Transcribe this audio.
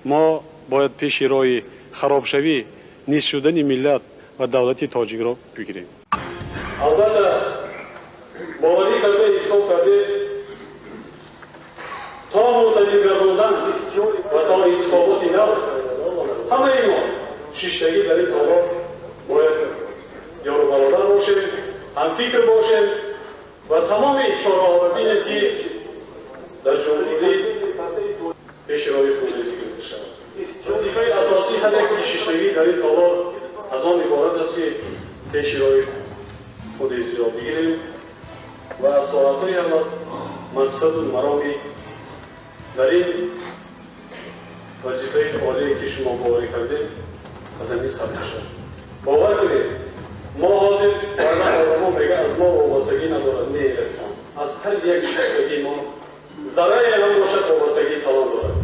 Мо бояд пеши роҳи харобшавӣ, низ шудани миллат ва давлати тоҷикро бигирем. Албатта, боварӣ карда, интихоб кардед, то мутадил гардондан ва то интихоботи нав ҳамаи мо шиштагӣ дар ин толор бояд ёру бародар бошем, ҳамфикр бошем ва тамоми чораҳоро бинем, ки дар ҷумҳурӣ пеши роҳи хунрезӣ гирифта шавад. Вазифаи асосии ҳар як шиштагӣ дар ин толор аз он иборат аст, ки пеши роҳи хунрезиро бигирем ва аз соатҳои аввал мақсаду мароми дар ин вазифаи олие, ки шумо боварӣ кардем, аз ҳамин сар мешавад. Бовар кунед, мо ҳозир баъзан одамо мега, аз мо вобастагӣ надорад. Не, аз ҳар як шиштагии мо заррае ҳам бошад, вобастагии калон дорад.